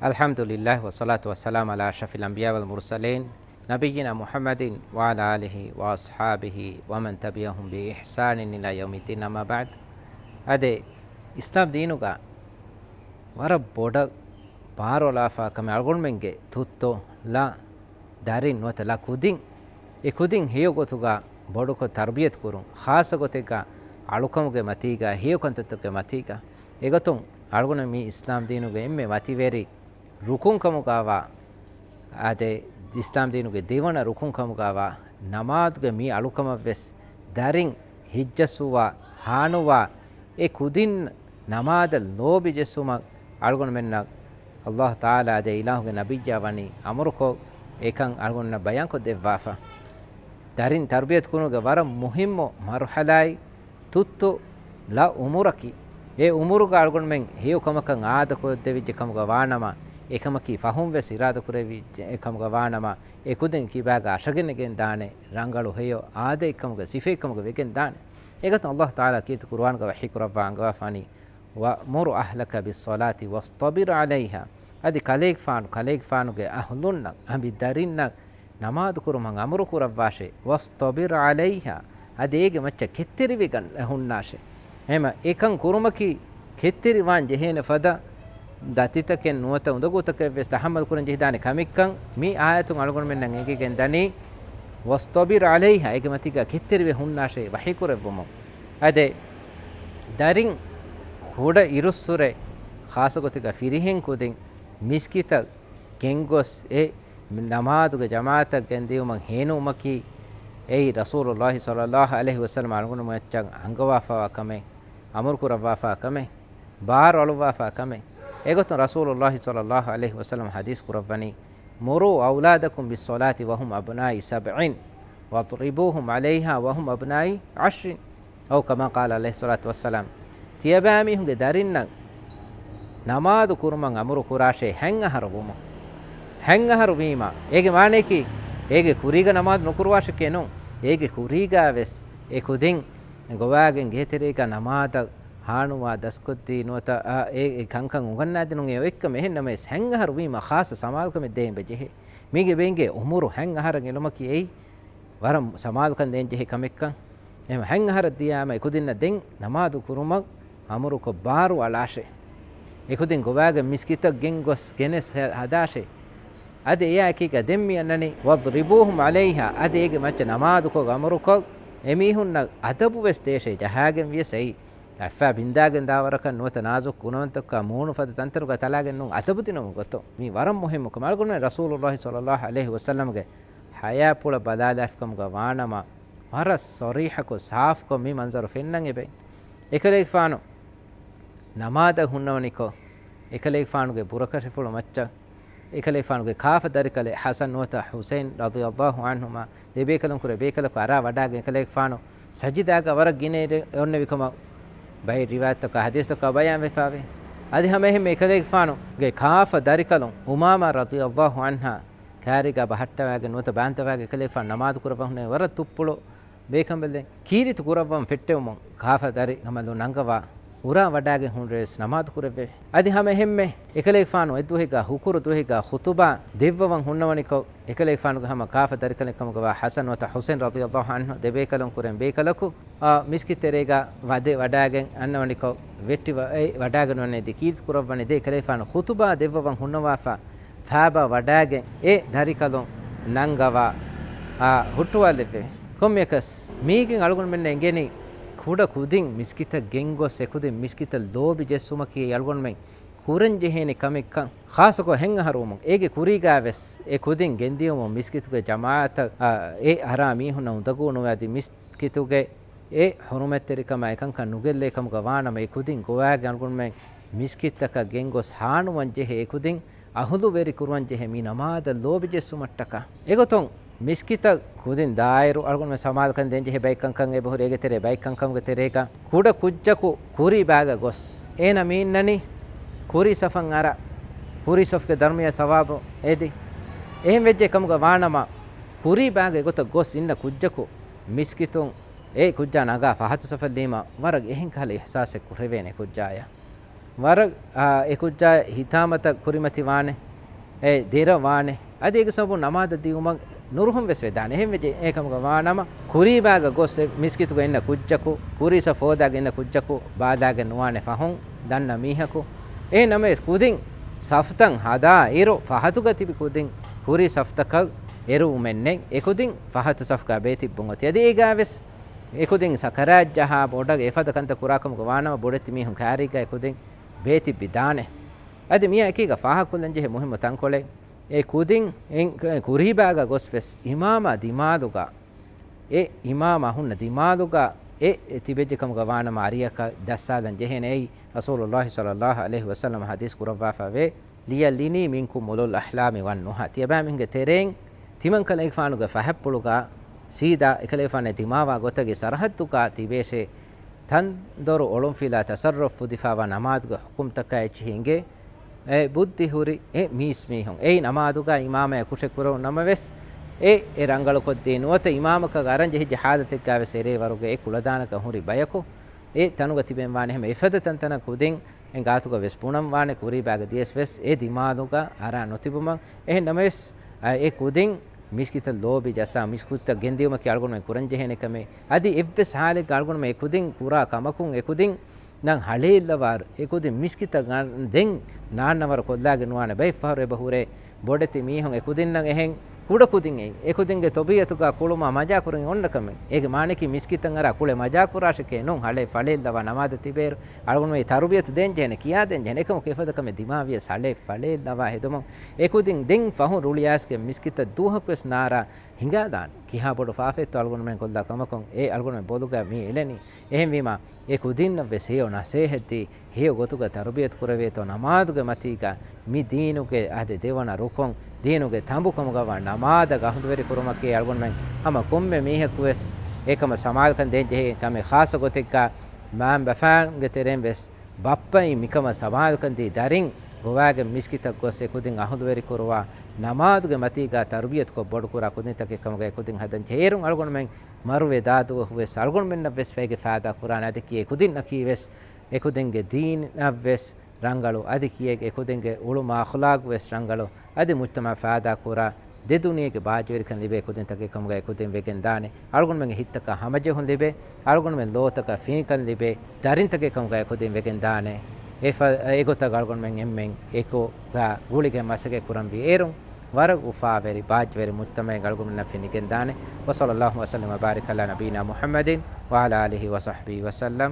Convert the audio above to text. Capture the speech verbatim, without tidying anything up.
الحمد لله والصلاة والسلام على أشرف الأنبياء والمرسلين نبينا محمد وعلى آله وأصحابه ومن تبعهم بإحسان إلى يوم الدين، أما بعد. އާދެ، އިސްލާމް ދީނުގަ ވަރަށް ބޮޑަށް ބާރުއަޅާފާ ކަމެއް އަޅުގަނޑުމެންގެ ތުއްތު ލަ ދަރިން ނުވަތަ ލަ ކުދިން، އެ ކުދިން ހެޔޮ ގޮތުގަ ބޮޑުކޮށް ތަރުބިޔަތު ކުރުން، ޚާއްޞަ ގޮތެއްގަ އަޅުކަމުގެ މަތީގަ، ހެޔޮ ކަންތައްތަކުގެ މަތީގަ. އެގޮތުން އަޅުގަނޑު މި އިސްލާމް ދީނުގެ އެންމެ މަތިވެރި ރުކުން ކަމުގަވާ، އާދެ، އިސްލާމް ދީނުގެ ދެވަނަ ރުކުން ކަމުގަވާ ނަމާދުގެ މި އަޅުކަމަށްވެސް ދަރިން ހިއްޖައްސުވާ، ހާނުވާ، އެ ކުދިން ނަމާދަށް ލޯބި ޖެއްސުމަށް އަޅުގަނޑުމެންނަށް އައްލާހު ތަޢާލާ އާދެ، އިލާހުގެ ނަބިއްޔާ ވަނީ އަމުރުކޮށް، އެކަން އަޅުގަނޑުމެންނަށް ބަޔާންކޮށްދެއްވާފަ. ދަރިން ތަރުބިޔަތު ކުރުމުގެ ވަރަށް މުހިއްމު މަރުޙަލާއެއް ތުއްތު ލަ އުމުރަކީ. އެ އުމުރުގަ އަޅުގަނޑުމެން ހެޔޮ ކަމަކަށް އާދަކޮށްދެވިއްޖެ ކަމުގަ ވާނަމަ، އެކަމަކީ ފަހުން ވެސް އިރާދަކުރެވިއްޖެ ކަމުގަ ވާނަމަ، އެ ކުދިން ކިބާގަ އަށަގެނެގެން ދާނެ، ރަނގަޅު ހެޔޮ އާދައެއްކަމުގެ ސިފައެއްކަމުގަ ވެގެން ދާނެ. އެގޮތުން އައްލާހު ތަޢާލާ ކީރިތި ޤުރުއާނުގަ ވަޙީކުރައްވާ އަންގަވާފާނީ، وَأْمُرْ أَهْلَكَ بِالصَّلَاةِ وَاصْطَبِرْ عَلَيْهَا. އަދި ކަލޭގެފާނު، ކަލޭގެފާނުގެ އަހުލުންނަށް، އަނބި ދަރިންނަށް ނަމާދު ކުރުމަށް އަމުރު ކުރައްވާށޭ. وَاصْطَبِرْ عَلَيْهَا. އަދި އޭގެ މައްޗަށް ކެތްތެރިވެގަން ހުންނާށޭ. އެހެމަ އެކަން ކުރުމަކީ ކެތްތެރިވާން ޖެހޭނެ ފަދަ ދަތިތަކެއް ނުވަތަ އުނދަގޫތަކެއް ވެސް ތަޙައްމަލް ކުރަން ޖެހިދާނެ ކަމެއްކަން މި އާޔަތުން އަޅުގަނޑުމެންނަށް އެނގިގެން ދަނީ. وَاصْطَبِرْ عَلَيْهَا، އޭގެ މަތީގަ ކެތްތެރިވެ ހުންނާށޭ ވަޙީކުރެއްވުމުން. އާދެ، ދަރިން ކުޑަ އިރުއްސުރެ ޚާއްޞަ ގޮތެއްގަ ފިރިހެން ކުދިން މިސްކިތަށް ގެންގޮސް އެ ނަމާދުގެ ޖަމާޢަތަށް ގެންދިއުމަށް ހޭނުވުމަކީ، އެއީ ރަސޫލުﷲ ޞައްލަﷲ ޢަލައިހި ވަސައްލަމަ އަޅުގަނޑުމެން މައްޗަށް އަންގަވާފައިވާ ކަމެއް، އަމުރު ކުރައްވާފާ ކަމެއް، ބާރު އަޅުއްވާފާ ކަމެއް. އެގޮތުން ރަސޫލުﷲ ޞައްލަﷲ ޢަލައިހި ވަސައްލަމަ ޙަދީޘް ކުރައްވަނީ، مُرُوا أَوْلَادَكُمْ بِالصَّلَاةِ وَهُمْ أَبْنَاءُ سَبْعٍ وَاضْرِبُوهُمْ عَلَيْهَا وَهُمْ أَبْنَاءُ عَشْرٍ، أَوْ كَمَا قَالَ عَلَيْهِ الصَّلَاةُ وَالسَّلَامُ. ތިޔަބައިމީހުންގެ ދަރިންނަށް ނަމާދު ކުރުމަށް އަމުރު ކުރާށޭ ހަތް އަހަރު ވުމުން. ހަތް އަހަރު ވީމަ، އޭގެ މާނަޔަކީ، އޭގެ ކުރީގަ ނަމާދު ނުކުރުވާށެކޭ ނޫން. އޭގެ ކުރީގަ ވެސް އެ ކުދިން ގޮވާގެން ގޭތެރޭގަ ނަމާދަށް ހާނުވާ ދަސްކޮށްދީ ނުވަތަ، އާ، އެ، އެ ކަންކަން އުނގަންނާދިނުން އެ އޮތްކަމެއް. އެހެންނަމަވެސް ހަތް އަހަރު ވީމަ ޚާއްޞަ ސަމާލުކަމެއް ދޭން ބެޖެހޭ. މީގެ ބޭންގޭ އުމުރު ހަތް އަހަރަށް އެޅުމަކީ އެއީ ވަރަށް ސަމާލުކަން ދޭން ޖެހޭ ކަމެއްކަން. އެހެން ހަތް އަހަރަށް ދިޔާމަ އެ ކުދިންނަށް ދެން ނަމާދު ކުރުމަށް އަމުރުކޮށް ބާރު އަޅާށޭ. އެ ކުދިން ގޮވާގެން މިސްކިތަށް ގެންގޮސް ގެނެސް ހަ-، ހަދާށޭ. އަދި އެއާ އެކީގަ ދެން މި އަންނަނީ، وَاضْرِبُوهُمْ عَلَيْهَا، އަދި އޭގެ މައްޗަށް ނަމާދުކޮށް އަމުރުކޮށް، އެމީހުންނަށް އަދަބު ވެސް ދޭށޭ. ޖަހާގެން ވިޔަސް އެއީ އަތްފައި ބިންދާގެން ދާވަރަކަށް ނުވަތަ ނާޒުކު ގުނަވަންތަކާ މޫނު ފަދަ ތަންތަނުގަ ތަޅާގެން ނޫން، އަދަބު ދިނުމުގެ ގޮތުން. މީ ވަރަށް މުހިއްމު ކަމެއް. އަޅުގަނޑުމެން ރަސޫލުﷲ ޞައްލަﷲ ޢަލައިހި ވަސައްލަމަގެ ޙަޔާތްޕުޅަށް ބަލާލާފިކަމުގަ ވާނަމަ، ވަރަށް ޞަރީޙަކޮށް، ސާފުކޮށް މި މަންޒަރު ފެންނަން އެބައި. އެކަލޭގެފާނު ނަމާދަށް ހުންނަވަނިކޮށް، އެކަލޭގެފާނުގެ ބުރަކަށިފުޅު މައްޗަށް، އެކަލޭގެފާނުގެ ކާފަ ދަރިކަލެއް ޙަސަން ނުވަތަ ޙުސައިން ރަޟިޔަﷲ ޢަންހުމާ ދެބޭކަލުންކުރެ ބޭކަލަކު އަރާ ވަޑާގެން އެކަލޭގެފާނު ސަޖިދާގަ ވަރަށް ގިނައިރު އޮންނެވިކަމަށް ބައެއް ރިވާޔަތްތަކާ ޙަދީޘްތަކާ ބަޔާންވެފާވޭ. އަދި ހަމައެހެންމެ އެކަލޭގެފާނުގެ ކާފަ ދަރިކަލުން އުމާމާ ރަޟިޔަﷲ ޢަންހާ ކާރީގާ ބަހައްޓަވާގެން ނުވަތަ ބާންތަވާގެން އެކަލޭގެފާނު ނަމާދު ކުރައްވަން ހުންނެވި ވަރަށް ތުއްޕުޅު ބޭކަނބަލެއް. ކީރިތި ކުރައްވަން ފެއްޓެވުމުން ކާފަ ދަރި ހަމަލު ނަންގަވާ އުރާ ވަޑާގެން ހުންނަވެސް ނަމާދު ކުރެއްވެވި. އަދި ހަމަ އެހެންމެ އެކަލޭގެފާނު އެއްދުވަހެއްގާ ހުކުރު ދުވަހެއްގާ ޚުތުބާ ދެއްވަވަން ހުންނަވަނިކޮށް، އެކަލޭގެފާނުގެ ހަމަ ކާފަ ދަރިކަލެއް ކަމުގަވާ ޙަސަން ނުވަތަ ޙުސައިން ރަޟިޔަﷲ ޢަންހު ދެބޭކަލުން ކުރެން ބޭކަލަކު، އާ، މިސްކިތް ތެރޭގާ ވަދެ ވަޑާގެން އަންނަވަނިކޮށް، ވެއްޓި ވަ-، އެ ވަޑާގެން ވަނީ ދެ ކީރިތި ކުރައްވަނީ ދެ އެކަލޭގެފާނު ޚުތުބާ ދެއްވަވަން ހުންނަވާފަ، ފާބާ ވަޑާގެން އެ ދަރިކަލުން ނަންގަވާ، އާ، ހުއްޓުވާލެއްވެވި. ކޮންމެއަކަސް މީގެން އަޅުގަނޑުމެންނަށް އެނގެނީ ކުޑަ ކުދިން މިސްކިތަށް ގެންގޮސް އެ ކުދިން މިސްކިތަށް ލޯބި ޖެއްސުމަކީ އަޅުގަނޑުމެން ކުރަން ޖެހޭނެ ކަމެއްކަން. ޚާއްޞަކޮށް ހަތް އަހަރު ވުމުން އޭގެ ކުރީގާވެސް އެ ކުދިން ގެންދިޔުމުން މިސްކިތުގެ ޖަމާޢަތަށް، އާ، އެ އަރާ މީހުންނަށް އުނދަގޫ ނުވެ އަދި މިސް ކިތުގެ އެ ޙުރުމަތްތެރިކަމާ އެކަންކަން ނުގެއްލޭ ކަމުގަ ވާނަމަ، އެ ކުދިން ގޮވާގެ އަޅުގަނޑުމެން މިސްކިތްތަކަށް ގެންގޮސް ހާނުވަން ޖެހޭ އެ ކުދިން އަހުލުވެރި ކުރުވަން ޖެހޭ މި ނަމާދަށް ލޯބި ޖެއްސުމަށްޓަކާ. އެގޮތުން މިސްކިތަށް ކުދިން ދާއިރު އަޅުގަނޑުމެން ސަމާލުކަން ދޭން ޖެހޭ ބައެއް ކަންކަން އެބަހުރި. އޭގެ ތެރޭ ބައެއް ކަންކަމުގެ ތެރޭގަ ކުޑަ ކުއްޖަކު ކުރީ ބާގަ ގޮސް އޭނަ މި އިންނަނީ ކުރީ ސަފަށް އަރާ، ކުރީ ސަފުގެ ދަރުމިޔާ ސަވާބު އެދި. އެހެން ވެއްޖެ ކަމުގަ ވާނަމަ، ކުރީ ބާގަ އެގޮތަށް ގޮސް އިންނަ ކުއްޖަކު މިސްކިތުން އެ ކުއްޖާ ނަގާ ފަހަތު ސަފަށް ލީމަ ވަރަށް އެހެން ކަހަލަ އިޙްސާސެއް ކުރެވޭނެ ކުއްޖާޔަށް. ވަރަށް، އާ، އެ ކުއްޖާ ހިތާމަތައް ކުރިމަތި ވާނެ، އެ ދެރަ ވާނެ. އަދި އޭގެ ސަބަބުން ނަމާދަށް ދިއުމަށް ނުރުހުން ވެސް ވެދާނެ. އެހެން ވެއްޖެ އެކަމުގަ ވާނަމަ، ކުރީބާގަ ގޮސް އެ މިސްކިތުގަ އިންނަ ކުއްޖަކު، ކުރީ ސަފް ހޯދާގެ އިންނަ ކުއްޖަކު ބާލާގެން ނުވާނެ ފަހުން ދަންނަ މީހަކު. އެހެން ނަމަވެސް ކުދިން ސަފްތައް ހަދާ އިރު، ފަހަތުގަ ތިބި ކުދިން ކުރީ ސަފްތަކަށް އެރުވުމެއް ނެތް. އެ ކުދިން ފަހަތު ސަފްގަ ބޭތިއްބުން އޮތީ. އަދި އޭގާ ވެސް އެ ކުދިން ސަކަރާތް ޖަހާ ބޮޑަށް އެފަދަ ކަންތައް ކުރާކަމުގަ ވާނަމަ، ބޮޑެތި މީހުން ކާރީގަ އެ ކުދިން ބޭތިއްބި ދާނެ. އަދި މިއާ އެކީގަ ފާހަގަކޮށްލަން ޖެހޭ މުހިއްމު ތަންކޮޅެއް، އެ ކުދިން އެ ކުރީބާގަ ގޮސް ވެސް އިމާމާ ދިމާލުގަ، އެ އިމާމާ ހުންނަ ދިމާލުގަ އެ ތިބެއްޖެ ކަމުގަ ވާނަމަ އަރިއަކަށް ޖައްސާލަން ޖެހޭނެ. އެއީ ރަސޫލުﷲ ޞައްލަﷲ ޢަލައިހި ވަސައްލަމަ ޙަދީޘް ކުރައްވާފަ ވޭ، "ليلن منكم أولو الأحلام والنهى." ތިޔަބައިމީހުންގެ ތެރެއިން ތިމަންކަލޭގެފާނުގެ ފަހަތްޕުޅުގަ ސީދާ އެކަލޭގެފާނާ ދިމާވާ ގޮތަކީ ސަރަހައްދުގަ ތިބޭށޭ، ތަންދޮރު އޮޅުންފިލާ ތަޞައްރަފް ފުދިފާވާ ނަމާދުގެ ޙުކުމްތަކާ އެއްޗިހި އިނގޭ. އެ ބުއްދި ހުރި އެ މީސްމީހުން އެއީ ނަމާދުގަ އިމާމާ ކުށެއް ކުރެވުނު ނަމަވެސް، އެ އެ ރަނގަޅުކޮށްދީ ނުވަތަ އިމާމަކަށް އަރަން ޖެހިއްޖެ ޙާލަތެއްގަ ވެސް އެރޭ ވަރުގެ އެ ކުޅަދާނަކަށް ހުރި ބަޔަކު އެ ތަނުގަ ތިބެން ވާނެ. އެހެން އެފަދަ ތަންތަނަށް ކުދިން އެ ގާތުގަ ވެސް ބުނަން ވާނެ، ކުރީބާގަ ދިޔަސް ވެސް އެ ދިމާލުގަ އަރާ ނުތިބުމަށް. އެހެން ނަމަވެސް، އަ، އެ ކުދިން މިސްކިތަށް ލޯބި ޖައްސާ، މިސްކިތަށް ގެންދިޔުމަކީ އަޅުގަނޑުމެން ކުރަން ޖެހޭނެ ކަމެއް. އަދި އެއްވެސް ހާލެއްގަ އަޅުގަނޑުމެން އެ ކުދިން ކުރާ ކަމަކުން އެ ކުދިންނަށް ހަޅޭއްލަވާ، އެ ކުދިން މިސްކިތަށް ދެން ނާންނަވަރު ކޮށްލާގެން ނުވާނެ. ބައެއް ފަހަރު އެބަ ހުރޭ ބޮޑެތި މީހުން އެ ކުދިންނަށް އެހެން ކުޑަ ކުދިން އެއީ. އެ ކުދިންގެ ތަރުބިޔަތުގަ ކުޅުމާ މަޖާކުރަން އޮންނަ ކަމެއް. އޭގެ މާނައަކީ މިސްކިތަށް އަރާ ކުޅެ މަޖާކުރާށެކޭ ނޫން. ހަޅޭއް ފަޅޭއްލަވާ ނަމާދަށް ތިބޭއިރު އަޅުގަނޑުމެން ތަރުބިޔަތު ދޭން ޖެހޭނެ، ކިޔާދޭން ޖެހޭނެ. އެކަމަކު އެފަދަ ކަމެއް ދިމާވިޔަސް ހަޅޭއް ފަޅޭއްލަވާ ހެދުމުން އެ ކުދިން ދެން ފަހުން ރުޅިއައިސްގެން މިސްކިތަށް ދުވަހަކުވެސް ނާރާ ހިނގާދާނެ. ކިހާ ބޮޑު ފާފައެއްތޯ އަޅުގަނޑުމެން ކޮށްލާ ކަމަކުން އެ އަޅުގަނޑުމެން ބޮލުގަ މި އެޅެނީ. އެހެންވީމާ، އެ ކުދިންނަށް ވެސް ހެޔޮ ނަސޭހަތްދީ، ހެޔޮ ގޮތުގަ ތަރުބިޔަތު ކުރެވޭތޯ ނަމާދުގެ މަތީގަ، މި ދީނުގެ އަދި ދެވަނަ ރުކުން، ދީނުގެ ތަނބު ކަމުގަވާ ނަމާދަށް އަހުލުވެރި ކުރުމަކީ އަޅުގަނޑުމެން ހަމަ ކޮންމެ މީހަކު ވެސް އެކަމަށް ސަމާލުކަން ދޭން ޖެހޭ ކަމެއް. ޚާއްޞަ ގޮތެއްގަ މާން ބަފާންގެ ތެރެއިން ވެސް ބައްޕައިން މިކަމަށް ސަމާލުކަން ދީ ދަރިން ގޮވާގެން މިސްކިތަށް ގޮސް އެ ކުދިން އަހުލުވެރި ކުރުވާ ނަމާދުގެ މަތީގަ ތަރުބިޔަތުކޮށް ބޮޑުކުރާ ކުދިންތަކެއް ކަމުގަ އެ ކުދިން ހަދަން ޖެހޭއިރުން އަޅުގަނޑުމެން މަރުވެ ދާ ދުވަހު ވެސް އަޅުގަނޑުމެންނަށް ވެސް ފައިގެ ފާދާ ކުރާނެ. އަދި އެ ކުދިންނަކީ ވެސް އެ ކުދިންގެ ދީނަށް ވެސް ރަނގަޅު، އަދި ކިޔޭ އެ ކުދިންގެ އުޅުމު އަޚްލާގު ވެސް ރަނގަޅު، އަދި މުޖްތަމައަށް ފާދާ ކުރާ، ދެ ދުނިޔޭގެ ބާއްޖަވެރިކަން ލިބޭ ކުދިންތަކެއް ކަމުގަ އެ ކުދިން ވެގެން ދާނެ. އަޅުގަނޑުމެންގެ ހިތްތަކަށް ހަމަޖެހުން ލިބޭ، އަޅުގަނޑުމެން ލޯތަކަށް ފިނިކަން ލިބޭ ދަރިންތަކެއް ކަމުގަ އެ ކުދިން ވެގެން ދާނެ. އެފަ-، އެގޮތަށް އަޅުގަނޑުމެން އެންމެން އެކުގަ ގުޅިގެން މަސައްކަތް ކުރަންވީ އޭރުން ވަރަށް އުފާވެރި ބާއްޖަވެރި މުޖްތަމައެއް އަޅުގަނޑުމެންނަށް ފެނިގެން ދާނެ. وصلى الله وسلم وبارك على نبينا محمد وعلى آله وصحبه وسلم.